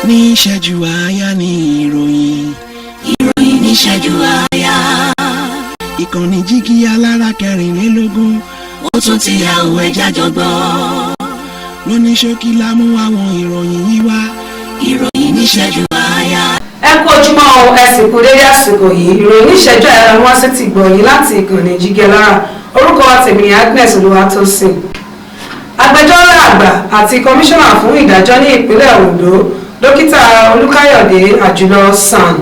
Ní ìṣẹ́jú àáyá ní ìròyìn. Ìròyìn níṣẹ́jú àáyá. Ìkànnì Jígí Alára 24. Ó tún ti yà òun, ẹja jọgbọ́. Lóní ṣókí la mú àwọn ìròyìn yìí wá. Ìròyìn níṣẹ́jú àáyá. Ẹ kú ojúmọ́ o, ẹ sì kú dédé àsìkò yìí. Ìròyìn ní ìṣẹ́jú àyà wá sí ti gbọ̀nyìn láti ìkànnì Jígí Alára. Orúkọ tèmi ni Agnes Olúwatósìn. Agbẹjọ́rò àgbà àti kọmíṣánná fún ìdájọ́ ní ìpínlẹ̀ Ondo, Dókítà Olúkáyọ̀dé Àjùlọ SAN,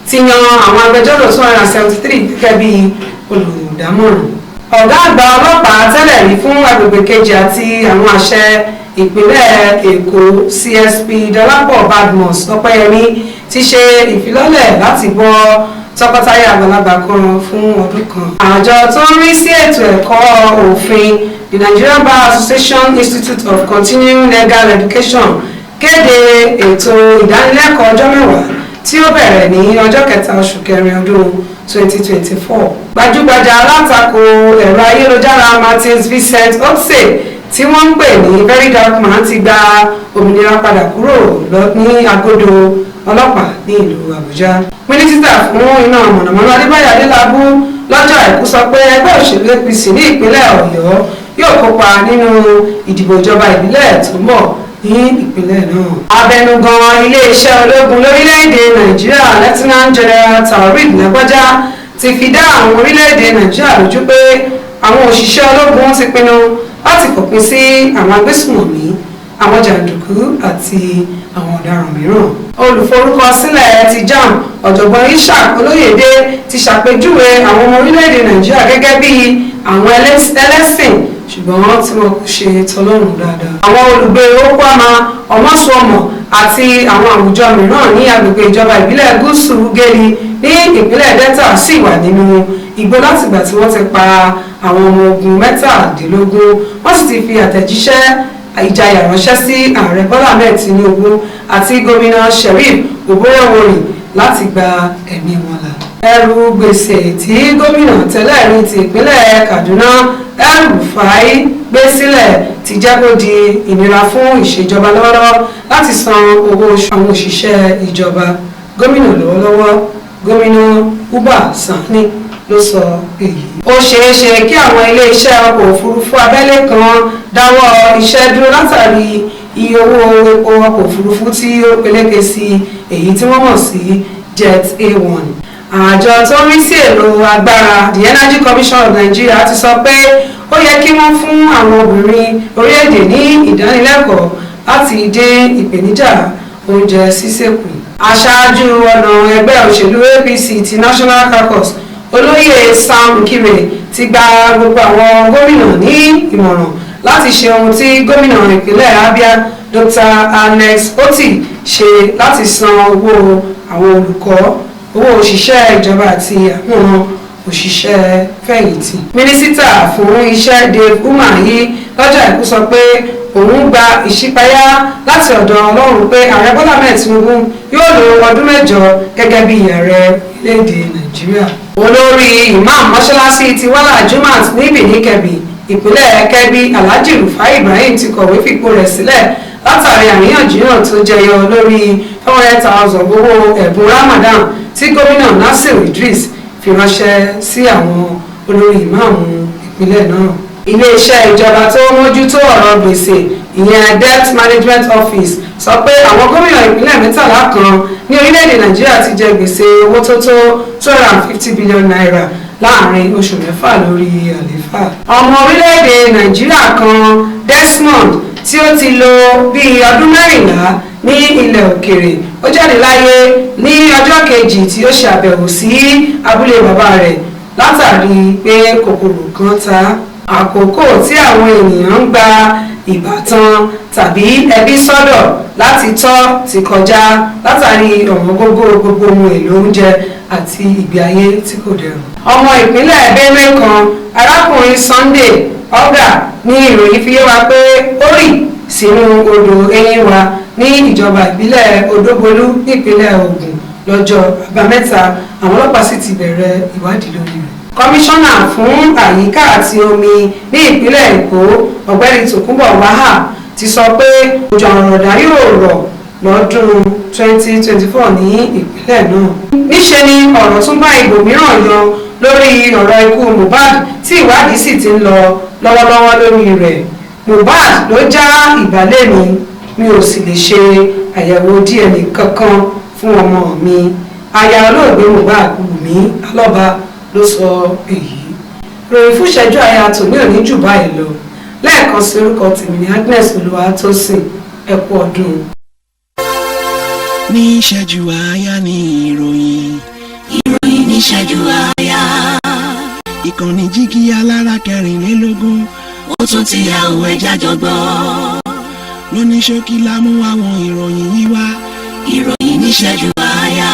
ti yan àwọn agbẹjọ́rò 273 gẹ́gẹ́ bí olùdámọ̀ràn. Ọ̀gá àgbà ọlọ́pàá tẹ́lẹ̀ rí fún agbègbè kejì àti àwọn àṣẹ ìpínlẹ̀ Èkó, CSP Dọlápọ̀ Badmus Ọpẹ́yẹmí, ti ṣe ìfilọ́lẹ̀ láti bọ́ tọkọtaya àgbàlagbà kan fún ọdún kan. Àjọ tó ń rí sí ètò ẹ̀kọ́ òfin, the Nigerian Bar Association Institute of Continuing Legal Education, kéde ètò ìdánilẹ́kọ̀ọ́ ọjọ́ 10 tí ó bẹ̀rẹ̀ ní ọjọ́ 3 oṣù kẹrin ọdún 2024. Gbajúgbajà alátakò ẹ̀rọ ayélujára Martins Vincent Otse, tí wọ́n ń pè ní Very Dark Man, ti gba òmìnira padà kúrò ní agodo ọlọ́pàá ní ìlú Àbújá. Mínísítà fún iná mọ̀nàmọ́ná Adébáyọ̀ Adélábù lọ́jọ́ Àìkú sọ pé ẹgbẹ́ òṣèlú APC ní ìpínlẹ̀ Ọ̀yọ́ yóò kópa nínú ìdìbò ìjọba ìbílẹ̀ tó ń bọ̀ ní ìpínlẹ̀ náà. Abẹnugan iléeṣẹ́ ológun lórílẹ̀‐èdè Nàìjíríà, Lieutenant General Taoreed Lagbaja, ti fi dá àwọn orílẹ̀-èdè Nàìjíríà lójú pé àwọn òṣìṣẹ́ ológun ti pinnu láti fòpin sí àwọn agbésùmọ̀mí, àwọn jàǹdùkú àti àwọn ọ̀daràn mìíràn. Olùforúkọsílẹ̀ ti JAMB, Ọ̀jọ̀gbọ́n Ishaq Olóyèdè, ti ṣàpèjúwe àwọn ọmọ orílẹ̀-èdè Nàìjíríà gẹ́gẹ́ bí àwọn ẹlẹ́sìn ṣùgbọ́n tí wọn kò ṣe tọlọ́run dáadáa. Àwọn olùgbé Okuama, Ọmọ́sùọmọ àti àwọn àwùjọ mìíràn ní agbègbè ìjọba ìbílẹ̀ Gúúsù Ughelli ní ìpínlẹ̀ Delta sì wà nínú igbó látìgbà tí wọ́n ti pa àwọn ọmọ ogun 17. Wọ́n sì ti fi àtẹ̀jíṣẹ́ ìjayà ránṣẹ́ sí Ààrẹ Bọ́lá Ahmed Tinubu àti Gómìnà Sheriff Oborevwori láti gba ẹ̀mí wọn là. Ẹrù gbèsè tí gómìnà tẹ́lẹ̀ rí ti ìpínlẹ̀ Kaduna, El-Rufai, gbé sílẹ̀ ti jẹ́ kó di ìnira fún ìṣèjọba lọ́wọ́lọ́wọ́ láti san owó oṣù àwọn òṣìṣẹ́ ìjọba. Gómìnà lọ́wọ́lọ́wọ́, Gómìnà Uba Sani, ló sọ èyí. Ó ṣeé ṣe kí àwọn ilé-iṣẹ́ ọkọ̀ òfurufú abẹ́lé kan dáwọ́ iṣẹ́ dúró látàrí iye owó epo ọkọ̀ òfurufú tí ó peléke sí, èyí tí wọ́n mọ̀ sí Jet A1. Àjọ tó ń rí sí èlò agbára, the Energy Commission of Nigeria, ti sọ pé ó yẹ kí wọ́n fún àwọn obìnrin orílẹ̀-èdè ní ìdánilẹ́kọ̀ọ́ láti dín ìpèníjà oúnjẹ sísè kù. Aṣáájú ọ̀nà ẹgbẹ́ òṣèlú APC ti National Caucus, Olóyè Sam Nkire, ti gba gbogbo àwọn gómìnà ní ìmọ̀ràn láti ṣe ohun tí gómìnà ìpínlẹ̀ Abia, Dr Alex Otti, ṣe láti san owó àwọn olùkọ́, owó òṣìṣẹ́ ìjọba àti àwọn òṣìṣẹ́ fẹ̀yìntì. Mínísítà fún iṣẹ́ Dave Umahi lọ́jọ́ Àìkú sọ pé òun gba ìṣípayá láti ọ̀dọ̀ Ọlọ́run pé Ààrẹ Bọ́lá Ahmed Tinubu yóò lo ọdún 8 gẹ́gẹ́ bí ààrẹ orílẹ̀-èdè Nàìjíríà. Olórí imam mọ́ṣáláṣí ti Wàlá Jumat ní Benin Kebbi, ìpínlẹ̀ Kebbi, Alhaji Rufai Ibrahim, ti kọ̀wé fipò rẹ̀ sílẹ̀ látàrí àríyànjiyàn tó jẹyọ lórí 500,000 owó ẹ̀bùn Ramadan tí Gómìnà Nasir Idris fi ránṣẹ́ sí àwọn olórí ìmáàmù ìpínlẹ̀ náà. Iléeṣẹ́ ìjọba tó mójútó ọ̀rọ̀ gbèsè, ìyẹn Debt Management Office, sọ pé àwọn gómìnà ìpínlẹ̀ 13 kan ní orílẹ̀-èdè Nàìjíríà ti jẹ gbèsè owó tó tó ₦250 billion láàrin oṣù 6 lórí àlééfà. Ọmọ orílẹ̀-èdè Nàìjíríà kan, Desmond, tí ó ti lò bíi ọdún 14 ní ilẹ̀ òkèrè, ó jáde láyé ní ọjọ́ kejì tí ó ṣe àbẹ̀wò sí abúlé bàbá rẹ̀ látàrí pé kòkòrò kan ta. Àkókò tí àwọn ènìyàn ń gba ìbátan tàbí ẹbí sọ́dọ̀ láti tọ́ ti kọjá látàrí ọ̀wọ́n gógó gbogbo ohun èlò oúnjẹ àti ìgbé ayé tí kò dẹrùn. Ọmọ ìpínlẹ̀ Benue kan, arákùnrin Sunday Ọgà, ní ìròyìn fi yé wa pé ó rì sínú odò Eyínwa ní ìjọba ìbílẹ̀ Odógbolú nípínlẹ̀ Ògùn lọ́jọ́ Àbámẹ́ta. Àwọn ọlọ́pàá sì ti bẹ̀rẹ̀ ìwádìí lórí rẹ̀. Kọmíṣánná fún àyíká àti omi ní ìpínlẹ̀ Èkó, Ọ̀gbẹ́ni Tòkunbọ̀ Wahab, ti sọ pé òjò àrọ̀dá yóò rọ̀. Lọ́dún 2024 ní ìpínlẹ̀ náà. Níṣe ni ọ̀rọ̀ tún bá ibòmíràn yọ lórí ọ̀rọ̀ ikú Mohbad, tí ìwádìí sì ti ń lọ lọ́wọ́lọ́wọ́ lórí rẹ̀. "Mohbad ló já ìbálẹ̀ mi, mi ò sì lè ṣe àyẹ̀wò DNA kankan fún ọmọ mi," aya olóògbé Mohbad, Wùmí Alọ́ba, ló sọ èyí. Ròyìn fún ìṣẹ́jú àyà tòní òní jù báyìí lọ. Lẹ́ẹ̀kan sí, orúkọ tèmi ní Agnes Olúwatósìn. Ẹ kú ọdún. Ní ìṣẹ́jú àáyá ní ìròyìn. Ìròyìn níṣẹ́jú àáyá. Ìkànnì Jígí Alára 24. Ó tún ti yà òun, ẹja jọgbọ́. Lóní ṣókí la mú àwọn ìròyìn yìí wá. Ìròyìn níṣẹ́jú àáyá.